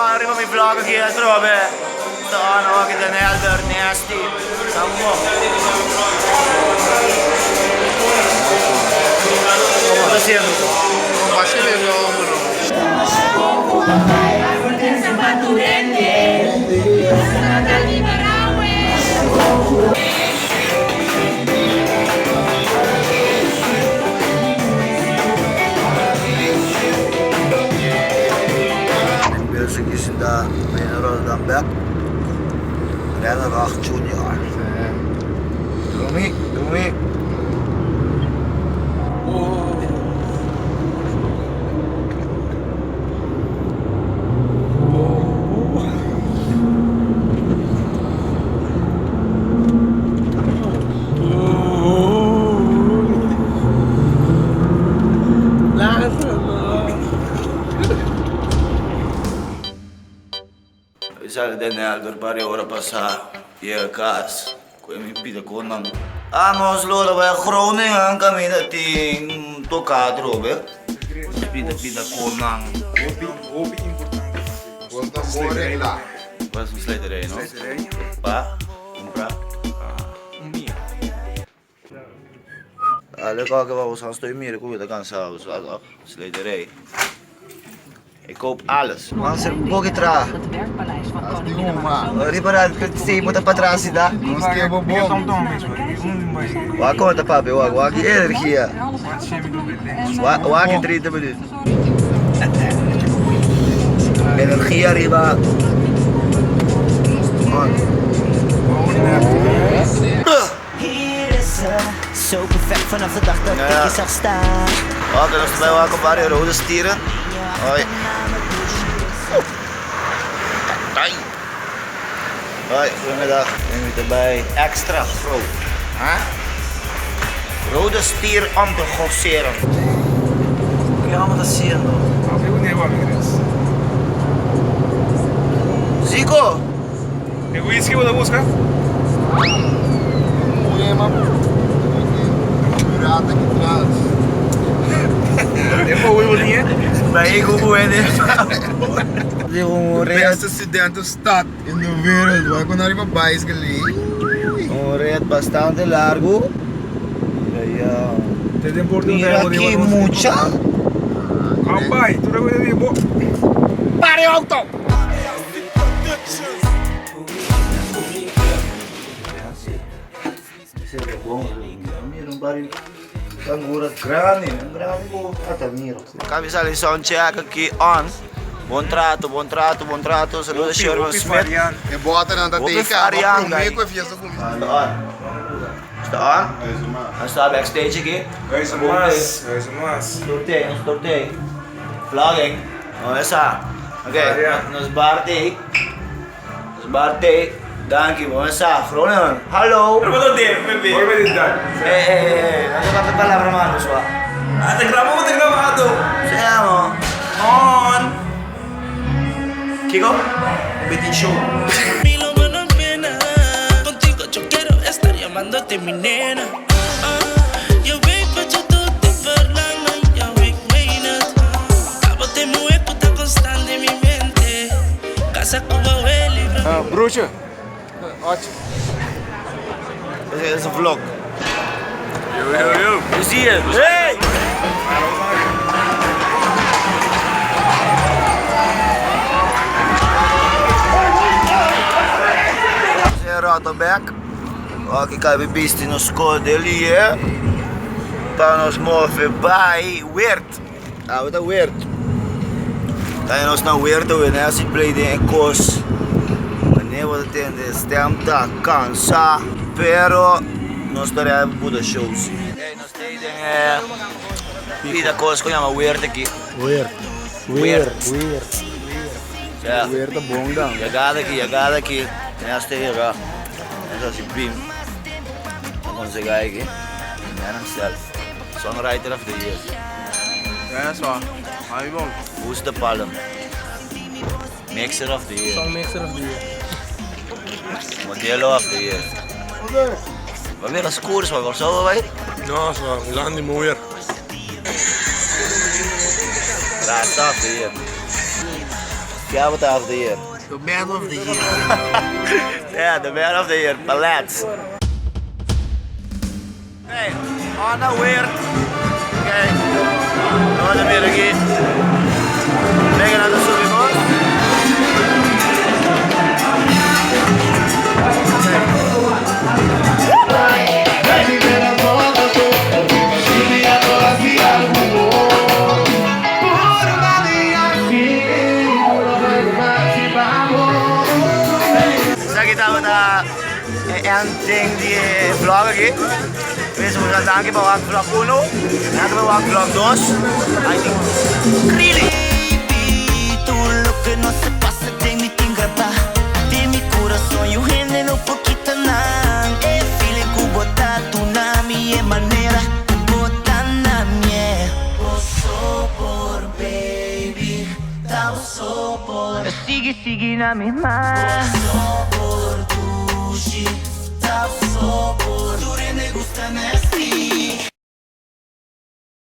on riba mi vlog aki atrobe. Ta on awor aki Den Helder, Nasty. Ta bon. Como ta siendo? Wilson ki sinta na Rotterdam bek. Renner Rock Junior. Drumi, drumi. Mi sali den Helder pari ora pasá yega kas ku e mi pida kon nan. Amos lo ta bai Groningen kaminda tin toká atrobe. Pida pida kon nan. Hopi hopi importante Bos ta bon regla. Bos un slijterij no? Pa kumpra un mia. Ale kòke pa boso stoi mira ku mi ta kansa boso a tok slijterij. Ik koop alles. Man ser boki tra. As di huma. Riba si bo ta patras si da. Nos ke bo bon. Wak kon ta papia wak wak ki energia. Wak ki 30 minuut. Energia riba on. Oké, nos ta bai wak un par di rode stieren. Hoi. Tatay. Hoi, goedemiddag. Mi ta bai extra groot. Ha? Rode stier om te grosseren. Ke amo ta haciendo? Zico! E whisky bo ta busca? Muhe ma pirata aki tras. E poe bo tin e? Bai ku muhe den Di un red. Beste studenten stad in de wereld. Wak ku nan riba bicycle ei. Un red bastante largu. Mira ki mucha. Bai, tur e wea di bo. Para e auto! Kabi sali sound check aki on. Bon trato, bon trato, bon trato. Saludo Sherman Smith. E botanan ta Hopi teka pa varian, prome guy. ku e fiesta kuminsá. Sta on. Sta on. Nos ta backstage aki. Guys, mas, guys, mas. Tortei, nos tortei. Vlogging. No esa. Ok, nos bar tei. Nos bar tei. Danki, bo esa. Groningen. Hallo. Pero wat de, bebe? Hoor bij dit dak. Hey, hey, hey, hey. No te palabra malo, swa. Ah, te grabo, te grabado. Sea mo. On. Kiko? Bitin show. Contigo yo quiero estar llamándote mi nena. Je weet wat je doet, ik verlang naar jou, ik meen het. Abo te muhe ku ta constant den mi mente. Casa cu abuela y Ah, broertje. Otje. Dit is een vlog. Yo, yo, yo. Hoe zie je? Hey! Rotterdam. Aki cabe bisti nos cordelier. Pa nos move bij Weert. Awe ta Weert. Ta nos na Weert awe, ne asi play den e kos. Wanneer bo ta tende stem ta kansa, pero nos ta ready pa buta show si. Hey, nos ta den e pida kos ku yama Weert aki. Weert. Weert. Weert. Ja. Weert ta bon dan. Yegada aki, yegada aki. Ne hasta yega. Nos hasi bim. Ta konsega aki. Man himself. Songwriter of the year. Ja, so. Ay bon. Who's the palm? Mixer of the year. Song mixer of the year. Modelo of the year. Wa mira scurs, wa Kòrsou bai? No, so. Landy Moer. Rasta of the year. Ke abo ta of the year? The man of the year. Yeah, the man of the year, Palats. Hey, on the weer. Oké. Nos ta mira aki. Venga na subi bos. Esaki tabata e ending di e vlog aki. Pues mucho danki pa wak vlog 1. Danki pa wak vlog 2. I think really. Baby, tur loke nos a pasa den mi tin graba den mi curason. Y hende no por kita nan. E feeling cu bo ta duna mi, e manera cu bo ta na mi. Bo so por, baby, ta so por. Sigui, sigui na mi man. Bo so por dushi, ta so por. Tur hende gusta nasty.